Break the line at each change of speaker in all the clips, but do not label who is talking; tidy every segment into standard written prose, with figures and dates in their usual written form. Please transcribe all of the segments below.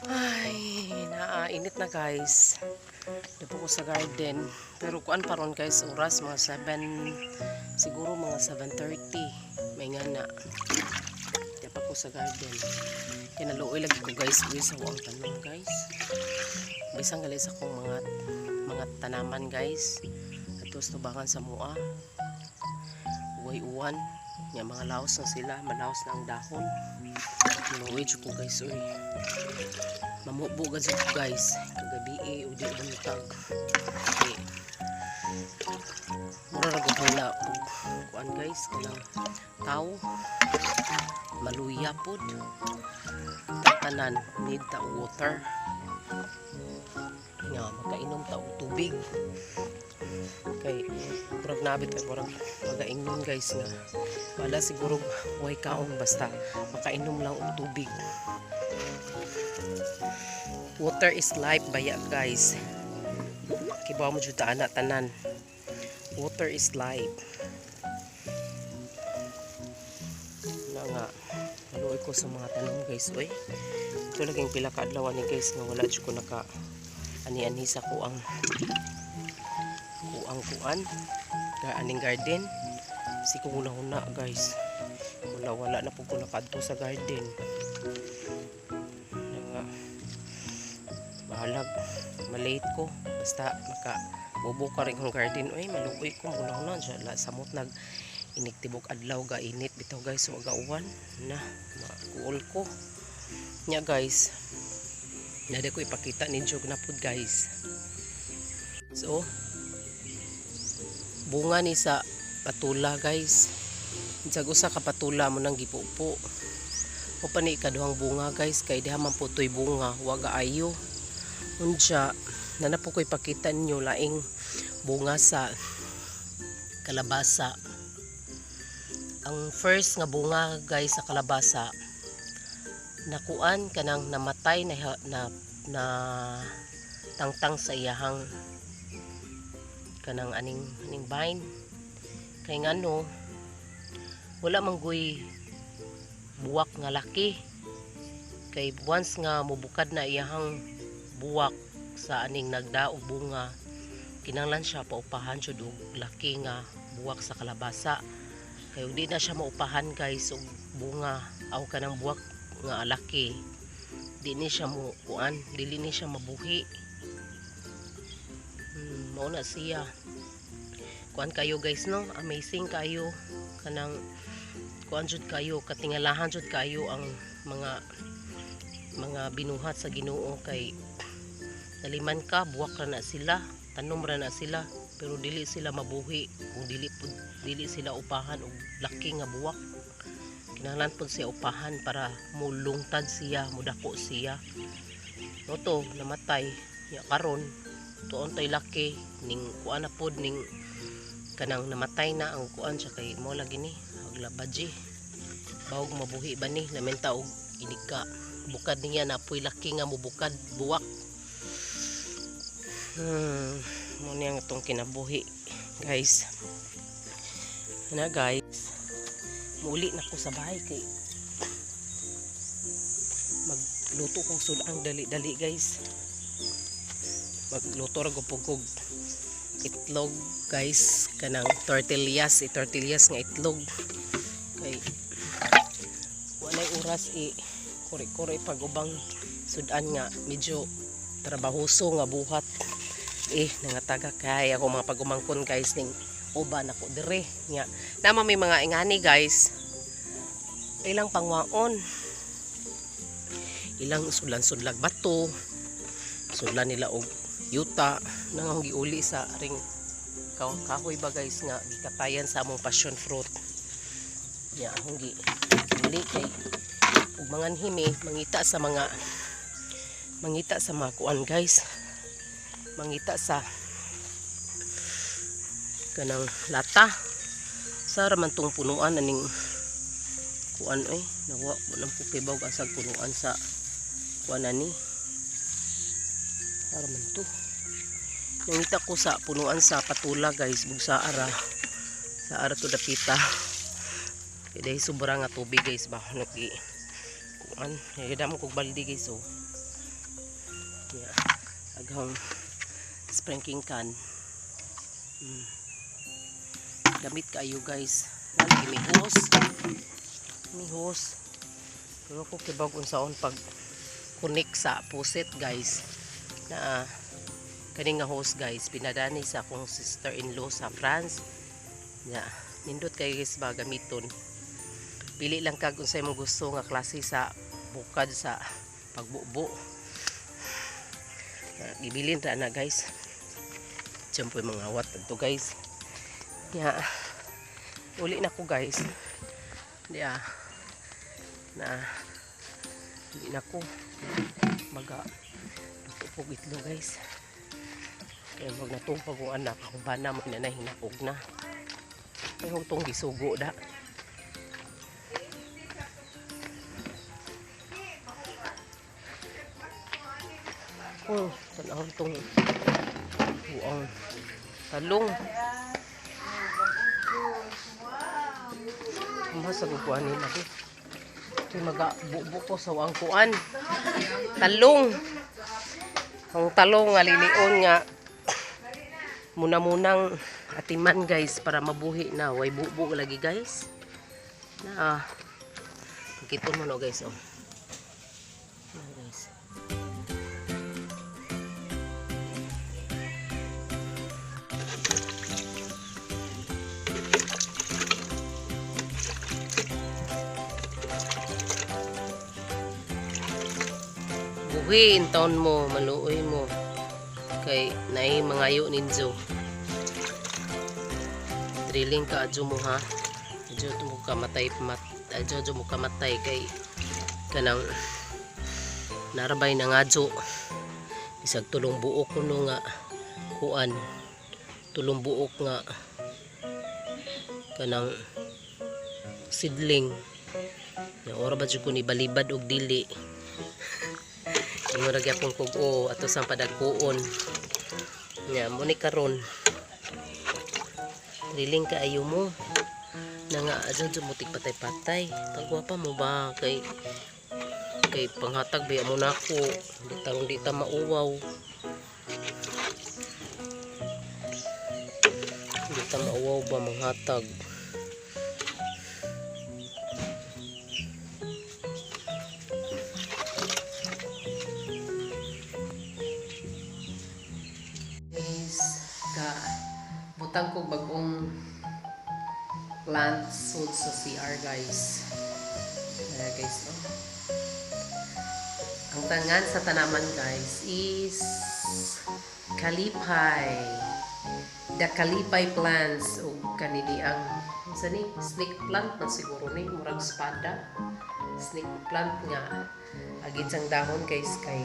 Ay, naa-init na, guys. Dito ko sa garden. Pero kuan pa ron, guys, oras mga 7, siguro mga 7:30. May nga na. Di pa ko sa garden. Kaya naluoy lagi ko, guys, uy sa akong tanom, guys. Bisan gali sa akong mga tanaman, guys. Ato sa tubangan sa mua. Uway uwan. Nga mga laos na sila, malaos na ang dahon. Naluoy jud ko, guys, uy. Mamubo gad ko, guys, kagabi eh, o di buntag. Okay. Mura ra gud na og kuan, guys, kanang tao maluya pod. Tanan need ta og water nga makainom ta og tubig kay murag nabit kay murag magaingnon, guys, nga wala siguro way kaon, basta makainom lang og tubig. Water is life baya, guys. Kibaw mo jud ana tanan, water is life na. Nga maluoy ko sa mga tanom, guys, oy. Ito laging pila ka adlaw ni, guys, nga wala jud ko naka ani-ani sa kuang kuan ka aning garden. Si ko huna-huna, guys, wala wala na pud ko nakaadto sa garden na. Nga bahalag malate ko, basta maka bubo ka rin kong garden, oy. Maluoy ko huna-huna siya la samot nag inig tibok adlaw, ga init bitaw, guys, so gauwan na, makuol ko nya, guys. Nade ko ipakita ninyo na pud, guys. So bunga ni sa patula, guys. Sa usa ka patula mo nang gipupo o pa ni ikaduhang bunga, guys, kay diha man po to'y bunga wa ayo. Unya na na po ko ipakita ninyo laing bunga sa kalabasa. Ang first nga bunga, guys, sa kalabasa, nakuan kanang namatay na na, na tangtang sa iyahang kanang aning aning vine kay ngano wala man guy buwak nga laki. Kay once nga mubukad na iyahang buwak sa aning nagdaog bunga, kinahanglan siya paupahan jud og laki nga buwak sa kalabasa. Kay ug di na siya maupahan, guys, og bunga aw kanang buwak nga laki, di ni siya mo kuan, dili ni siya mabuhi. Mao na siya. Kuan kayo, guys, no? Amazing kayo, kanang kuan jud kayo, katingalahan jud kayo ang mga binuhat sa Ginoo kay naliman ka buwak ra na sila, tanom ra na sila, pero dili sila mabuhi kung dili pud dili sila upahan og laki nga buwak. Kinahanglan pud siya upahan para mulungtad siya, mudako siya. No to namatay ya. Karon tuon tay laki ning kuan na pod ning kanang namatay na ang kuan siya kay mo lagi ni aglabaji bawog mabuhi ba ni lamenta og inig ka bukad niya na puy laki nga mubukad buwak. Mo niya ang itong kinabuhi, guys, na guys. Muli na ko sa bahay kay magluto kong sulang dali-dali, guys. Magluto ra ko kog itlog, guys, kanang tortillas, i tortillas nga itlog kay Oras i kuri-kuri pag ubang sudan nga medyo trabahoso nga buhat. Eh, nangataga kay ako mga pagumangkon guys ning uban ako dire nga. Nama may mga ingani guys. Ilang pangwaon. Ilang sudlan-sudlag bato. Sudlan nila og yuta nang akong giuli sa ring kahoy ba guys nga gikatayan sa among passion fruit. Nya akong gi uli kay ug mga himi mangita sa mga kuan guys. Mangita sa kanang lata. Sa ra man tong punuan aning kuan oy, nawa ko nang pukibaw asag punuan sa kuan ani. Para man to. Nangita ko sa punuan sa patula guys, bug sa ara to dapita. Kay dahil sobra nga tubig guys ba nagi kuan. Kay damo kog balde guys oh. Yeah. Aghang sprinkling can. Gamit kayo guys. Lagi may hose. May hose. Pero ko kibag unsaon pag connect sa puset guys. Na kani nga hose guys, pinadani sa akong sister-in-law sa France. Ya, nindot kayo guys ba gamiton. Pili lang kag unsay imong gusto nga klase sa bukad sa pagbubo. Gibilin ra na guys. Diyan po yung mga awat to guys. Ya, uli na ko guys. Di ah. Na uli na ko. Maga luto itlog guys. Kaya wag natupag kong anak, akong bana mo na hinakog na. Ay hugtong gisugo da. Oh, tanawon tong buang talong. Masag kuan nila ko. Kay maga bubo ko sa wang kuan. Talong. Ang talong nga lilion nga muna-munang atiman guys para mabuhi na way bubo lagi guys. Na pagkiton mo no guys oh. Na guys. Buhi taon mo, maluoy mo kay naay mangayo ninjo. Drilling ka adyo mo ha. Adyo mo ka matay adyo mo ka matay kay kanang narabay na ngadyo. Bisag tulong buok kuno nga kuan. Tulong buok nga kanang sidling. Na ora ba jud ko ni balibad og dili. Ingon ra gyapon kog o ato sang padagkuon. Nya mo ni karon. Drilling ka ayo mo. Na nga adyo mo tigpatay-patay. Pagwapa mo ba kay kay panghatag biya mo nako. Di tarong di ta mauwaw. Di ta mauwaw ba manghatag. Guys, ka butang ko bagong plant sold sa CR guys. Kaya guys, oh. Ang tangan sa tanaman guys is kalipay. The kalipay plants o kanini ang unsa ni snake plant man siguro ni murag espada. Snake plant nga agit sang dahon guys kay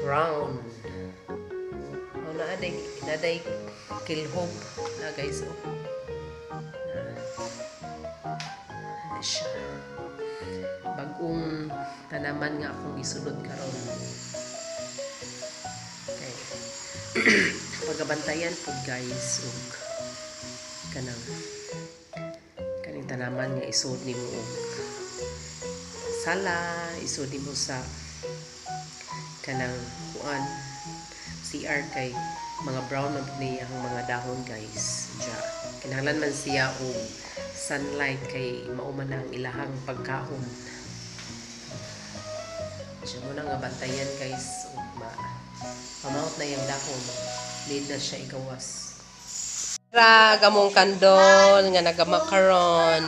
round. Oh, naaday kilhob na guys oh. Na siya. Bagong tanaman nga akong gisulod karon. Okay. Pagabantayan pud guys og kanang kaning tanaman nga isod nimo og sala, isod nimo sa kanang kuan CR kay mga brown man pud niya ang mga dahon guys. Diya. Kinahanglan man siya og sunlight kay mao man ang ilahang pagkaon. Siya mo na nga bantayan, guys, ug ma pamawot na yung dahon. Need na siya igawas. Ra gamong kandol nga nagama karon.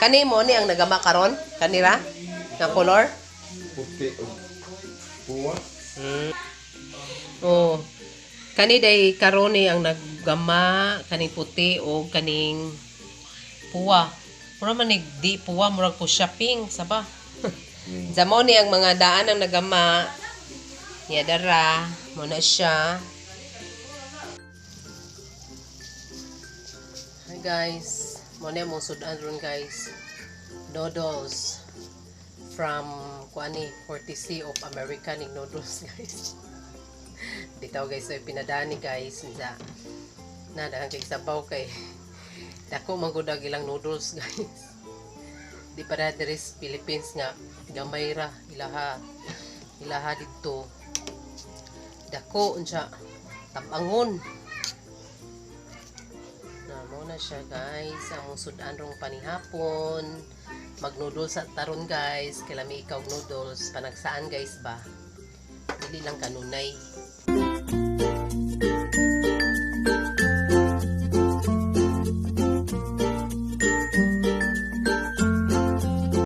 Kani mo ni ang nagama karon? Kanira? Nga color?
Puti o puwa.
Oh. Kani day karon ni ang naggama, kaning puti o kaning puwa. Mura man ni di puwa, murag po shopping saba. Sa ni ang mga daan ang nagama. Niya dara, mo na siya. Hi guys, mo na mo sudan ron, guys. Noodles from kuani 40C of America ning noodles, guys. Bitaw guys, so pinadani, guys, nda. Na dahang kay sabaw kay dako man gud ang ilang noodles, guys. Di para diri sa Philippines nga gamay ra ilaha ilaha didto. Dako unsa tabangon. Na mo na siya, guys, ang sudan rong panihapon. Mag-noodles sa taron, guys, kay lami ikaw noodles panagsaan, guys, ba. Dili lang kanunay.